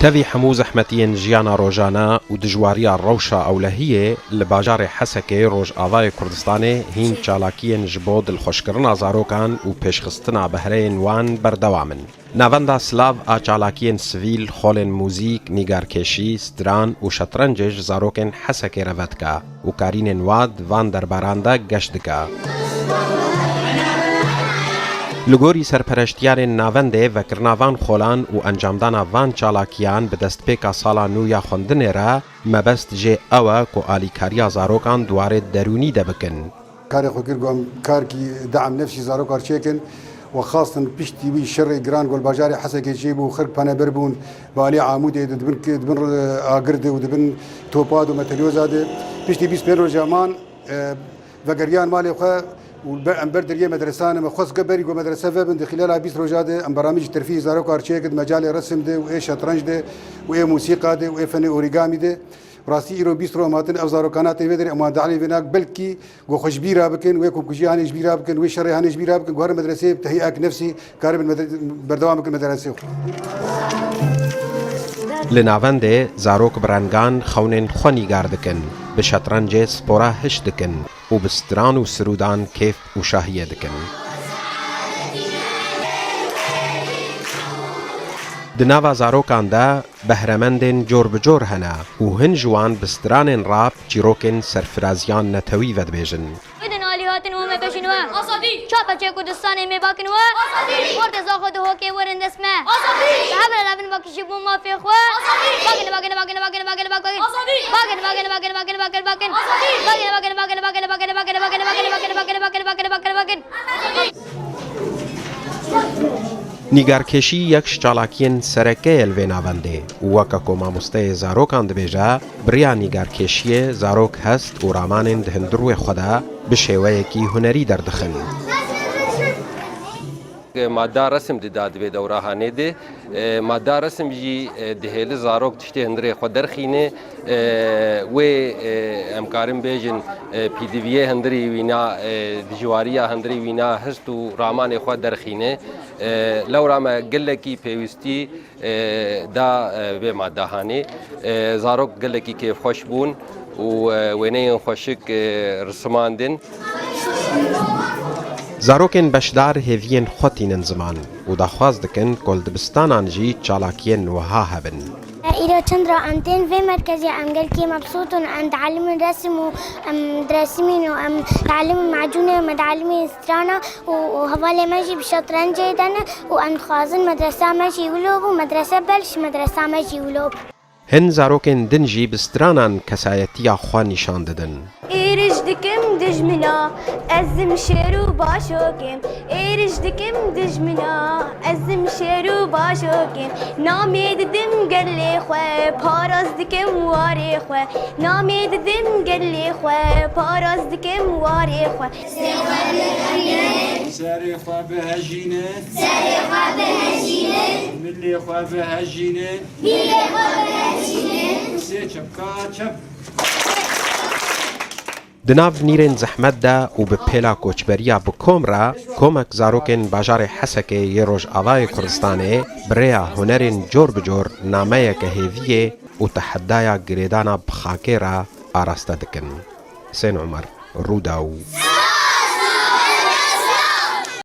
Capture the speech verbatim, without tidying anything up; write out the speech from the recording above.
Tevî hemû zehmetiyên jiyana rojane û dijwariya rewşa ewlehiyê, li bajarê Hesekê Rojavayê Kurdistanê hîn çalakiyên ji bo dilxweşkirina zarokan û pêşxistina behreyên wan berdewam in. Navenda silav a çalakiyên sivîl, xolên muzîk, nîgarkêşî, stran û şetrencê ji zarokên Hesekê re vedike û karînên wa di van derbaran de geş dike. Li gorî serpereştiyarên navendê, vekirina van xolan û encamdana van çalakiyan bi destpêka sala nû ya xwendinê re, mebest jê ew e ku alîkariya zarokan di warê derûnî de bikin. Karê xwe kir ku em karkî de'm nefsî zarokan çêkin. We xwestin piştî wî şerê giran ku li bajarê Hesekê çêbû, xelk peneber bûn, bi alî Amûdê de, di bin, di bin agir de û di bin topa de û metelyoza de. Piştî bîst pênc roja man, e, vegeriyan malê xwe û ber, em ber deriyê medresan, me xwest ku berî ku medrese vebin, di xîlala bîst roja de em beramî ji terfî zarokan çêkir, di mecalê resim de û ê şetrenc de û ê musîqa de û ê fenê orîgamî de. Rastî îro bîst roj em hatin ev zarokana tê vê derê, em wan daîvê nak belkî ku xwe ji bîra bikin, wê komkujiya hanê ji bîra bikin, wê şerê hanê ji bîra bikin, ku her medresê bi tehiyek nefsî karibin medre-, berdewam bikin medresê xwe. Li navendê zarok bi rengan xewnên xwe nîgar dikin, bi şetrencê spora hiş dikin û bi stran û sirûdan kêf û şahiyê dikin. Di nava zarokan de behremendên cor bi cor hene û hin ji wan bi stranên rap çîrokên serfiraziya netewî vedibêjin. Bidin alî hatin û me pêşîn we. Azadî! Çapa çê Kurdistanê me bakin we. Azadî! Ortê zaxo di hokê werin dest me. Azadî! Bi hev re revin bakişî bû mafê xwe. Azadî! Bakin, bakin, bakin, bakin, bakin, bakin. Azadî! Bakin, bakin, bakin, bakin, bakin, bakin. Azadî! Bakin, bakin, bakin, bakin, bakin, bakin. Nîgarkêşî yek ji çalakiyên sereke ye li vê navendê û weke ku mamosteyê zarokan dibêje, bi riya nîgarkêşiyê zarok hest û ramanên di hundirûyê xwe de bi şêweyekî hunerî derdixin. Madda resim dida di vê dewra hanê de. E, madda resim jî, e, dihêli zarok tiştê hundirê xwe derxîne. E, wê, e, em karin bêjin, e, pîdiviyê hundirî wîna, e, dijwariya hundirî wîna hist û ramanê xwe derxîne. E, lewra me gelekî pêwîstî, e, da, e, vê madda hanê. E, zarok gelekî kêfxweş bûn û, e, wêneyên xweşik, e, risimandin. Zarokên beşdar hêviyên xwe tînin ziman û daxwaz dikin ku li dibistanan jî çalakiyên wiha hebin. Îro çend ro em tên vê merkezê, em gelkî mebsût in, em dielimin resim û em diresimîn û em dielimin macûnê û me dielimin strana û, û hevalê me jî bi şetrencê de ne û em dixwazin medresa me jî wilo bû, medrese belş medresa me jî wilo bû. Hin zarokên din jî bi stranan kesayetiya xwe nîşan didin. Êrîş dikim dijmina, ez im şêr û başok im. Êrîş dikim dijmina, ez im şêr û başok im. Namê didim gelê xwe, paraz dikim warê xwe. Namê didim gelê xwe, paraz dikim warê xwe. Serê xwe bihejînin. Serê xwe bihejînin. Milê xwe bihejînin. Milê xwe bihejînin. Sê çepka çep. Di nav nîrên zehmet de û bi pêla koçberiya bi kom re, komek zarokên bajarê Hesekê yê Rojavayê Kurdistanê bi rêya hunerên cor bi cor nameyeke hêviyê û tehedaya girêdana bi xakê re araste dikin. Husên Omer, Rûdaw.